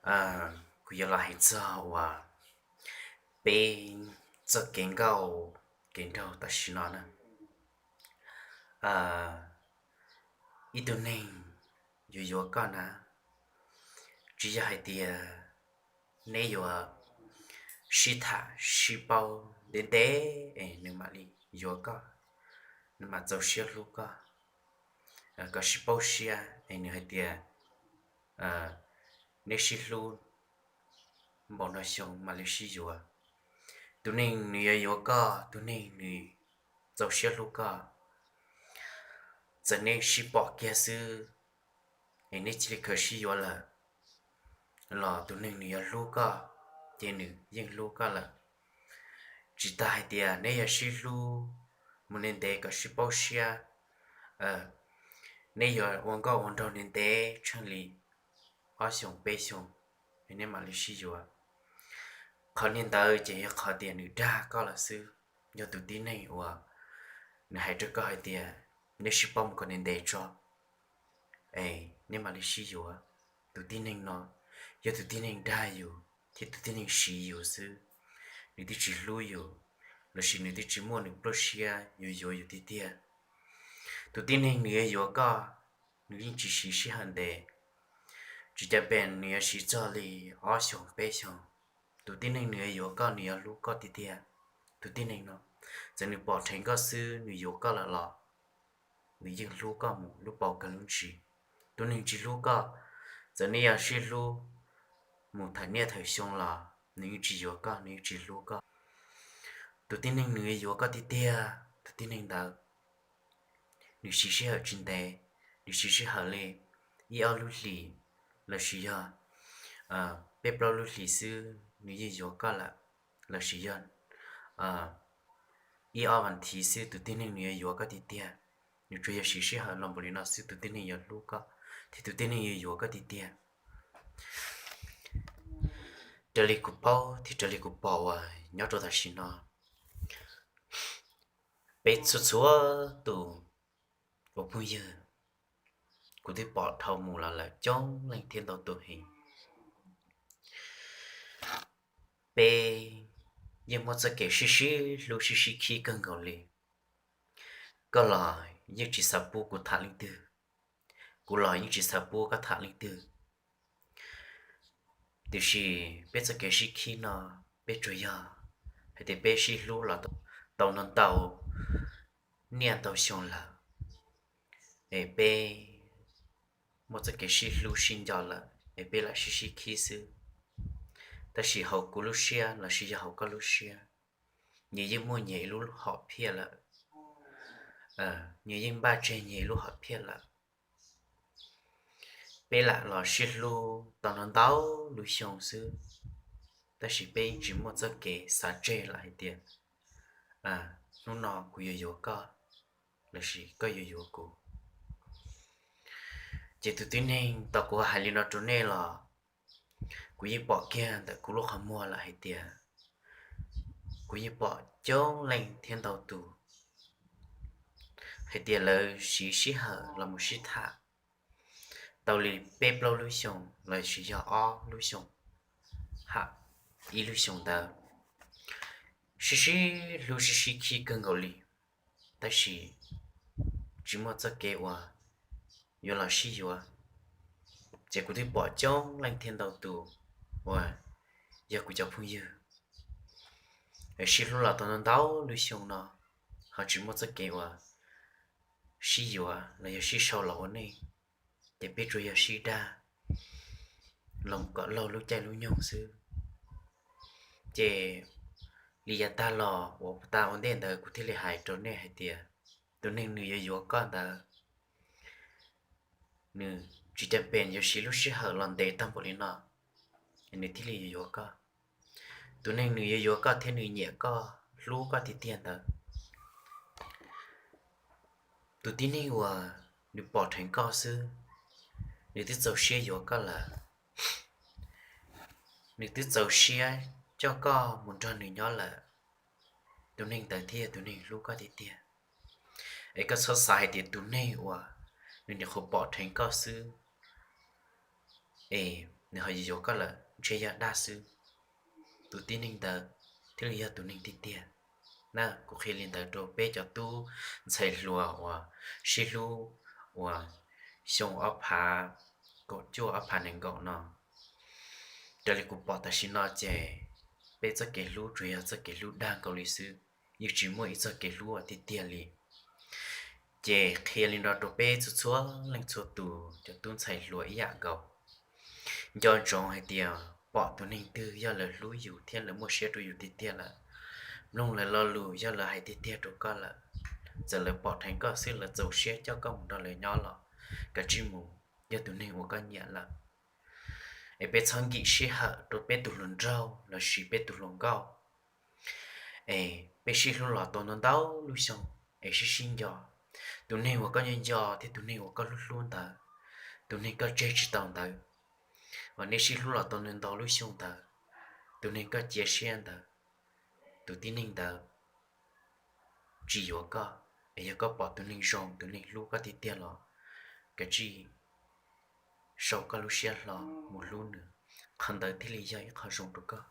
Kuv yuav los hais txog uas peb txoj kev nkauj kev nraug tam sim no na. Ib tug neeg yuav yuav koj na, tsis yog hais tias neb yuav sib tham sib paub ntev ntev es nws mam li yuav koj, nws mam txaus siab hlub koj, kom sib paub siab es nws hais tias neb sib hlub npaum no xyoo mam li sib yuav. Tus neeg nws yuav yuav koj, tus neeg nws txaus siab hlub koj, txawm neb sib pom kiag xwb es neb cia li khaws sib yuav lawm los tus neeg nws yuav hlub koj ces nws yeej hlub koj lawm. Tsis tas hais tias neb yuav sib hlub mus ntev ntev kom sib paub siab, neb yuav ua nkauj ua nraug ntev ntev tsheej li ob xyoos peb xyoos, neb mam li sib yuav. Qhov niag ntawd ces yog qhov tias nws dag koj lawm xwb. Yog tus tib neeg uas nws hais rau koj hais tias neb sib paub mus kom ntev ntev tso es neb mam li sib yuav, tus tib neeg no yog tus tib neeg dag yus thiab tus tib neeg siv yus xwb. Nws twb tsis hlub yus lossis nws twb tsis muaj nws pluaj siab yuav yuav yus tiag tiag. Tus tib neeg nws yuav yuav koj, nws yeej tsis siv sij hawm ntev, tsis cas pes nws yuav siv txog li ob xyoos peb xyoos. Tus tib neeg nws yuav yuav koj, nws yuav hlub koj tiag tiag. Tus tib neeg no txawm nws pom dheev koj xwb nws yuav koj lawm los nws yeej hlub koj mus lub paus kawg lub ntsis. Tus neeg tsis hlub koj, txawm neb yuav sib hlub mus thawm niaj thawm xyoo los nws yeej tsis yuav koj, nws yeej tsis hlub koj. Tus tib neeg nws yuav yuav koj tiag tiag, tus tib neeg ntawd nws siv sij hawm tsis ntev, nws siv sij hawm li ib ob lub hlis lossis yog peb plaub lub hlis xwb nws yeej yuav koj lawm, lossis yog ib ob vas thiv xwb tus tib neeg nws yuav yuav koj tiag tiag. Nws tsuas yog siv sij hawm los npaum li no xwb tus tib neeg yuav hlub koj thiab tus tib neeg yuav yuav koj tiag tiag. Raws li kuv paub thiab raws li kuv pom uas nyob rau tam sim no, peb txhua txhua tus ua phooj ywg, kuv twb pom dhau mus los lawm coob leej thiab ntau tus heev. Peb yeej muaj txoj kev sib sib hlub sib sib khib kawg nkaus li. Koj los yeej tsis xav pub kuv tham leej twg, kuv los yeej tsis xav pub koj tham leej twg. Tiam sis peb txoj kev sib khib no peb tsuas yog hais tias peb sib hlub los tau ntau ntau niaj ntau xyoo lawm, es peb muaj txoj kev sib hlub sib nco lawm es peb lam sib sib khib xwb. Tab sis hauv kuv lub siab lossis yog hauv koj lub siab, nyias yeej muaj nyias ib lub hom phiaj lawm, nyias yeej npaj tseg nyias ib lub hom phiaj lawm. Peb lam los sib hlub tau ntau ntau lub xyoo xwb, tab sis peb yeej tsis muaj txoj kev xav tseg lawm hais tias hnub no kuv yuav yuav koj lossis koj yuav yuav kuv. Ces tus tib neeg, tau kuv hais li no rau nej los kuv yeej pom kiag ntawm kuv lub qhov muag lawm hais tias kuv yeej pom coob leej thiab ntau tus hais tias lawv siv sij hawm los mus sib tham tau li peb plaub lub xyoos lossis yog ob lub xyoos, ham ib lub xyoos ntawd, sib sib hlub sib sib khib kawg nkaus li, tab sis tsis muaj txoj kev uas yuav los sib yuav. Ces kuv twb pom coob leej thiab ntau tus uas yog kuv cov phooj ywg sib hlub los tau ntau ntau lub xyoo no ho tsis muaj txoj kev uas sib yuav los yog sib sau los ua neej, ces peb tsuas yog sib dag los kom laug lub caij lub nyoog xwb. Ces li yav tag los uas tas ua ntej ntawd kuv thiaj li hais rau nej hais tias tus neeg nws yuav yuav koj ntawd, nws tsis cam pem yuav siv lub sij hawm los ntev tag npaum li no nws thiaj li yuav yuav koj. Tus neeg nws yuav yuav koj thiab nws nyiam koj, hlub koj tiag tiag ntawd, tus tib neeg uas nws pom dheev koj xwb, nws twb txaus siab yuav koj lawm, nws twb txaus siab coj koj mus nrog nws nyob lawm, tus neeg ntawd thiaj yog tus neeg hlub koj tiag tiag. Es koj txhob xav hais tias tus neeg uas nws nyuam qhuav pom dheev koj xwb es nws ho yuav yuav koj lawm ntshe yog dag xwb, tus tib neeg ntawd thiaj li yog tus neeg tiag tiag. Na, kuv qhia li ntawd rau peb cov tub ntxhais hluas uas sib hlub uas xyoo ob phav kaum cuaj ob phav nees nkaum no. Raws li kuv pom tam sim no ces peb txoj kev hlub tsuas yog txoj kev hlub dag nkaus li xwb, yeej tsis muaj ib txoj kev hlub uas tiag tiag li. Ces qhia li no rau peb txhua txhua leej txhua tus cov tub ntxhais hluas ib yam nkaus. Nco ntsoov hais tias pom tus neeg twg yog lawv hlub yus thiab lawv muaj siab rau yus tiag tiag lawm, mloog lawv lo lus yog lawv hais tiag tiag rau koj lawm, txawm lawv pom dheev koj xwb lawv txaus siab coj koj mus nrog lawv nyob los kav tsij mus, yog tus neeg uas koj nyiam lawm. Es peb txhob nkim sij hawm rau peb tus hluas nraug lossis peb tus hluas nkauj. Es peb sib hlub los tau ntau ntau lub xyoo, es sib sib nco. Tus neeg uas koj nco nco thiab tus neeg uas koj hlub hlub ntawd, tus neeg koj tseg tsis tau ntawd, uas nej sib hlub los tau ntau ntau lub xyoo ntawd, tus neeg koj cia siab ntawd, tus tib neeg ntawd tsis yuav koj. Es yog koj pom tus neeg zoo, tus neeg hlub koj tiag tiag los kav tsij sau koj lub siab hlo mus hlub nws, qhov ntawd thiaj li yog ib qho zoo rau koj.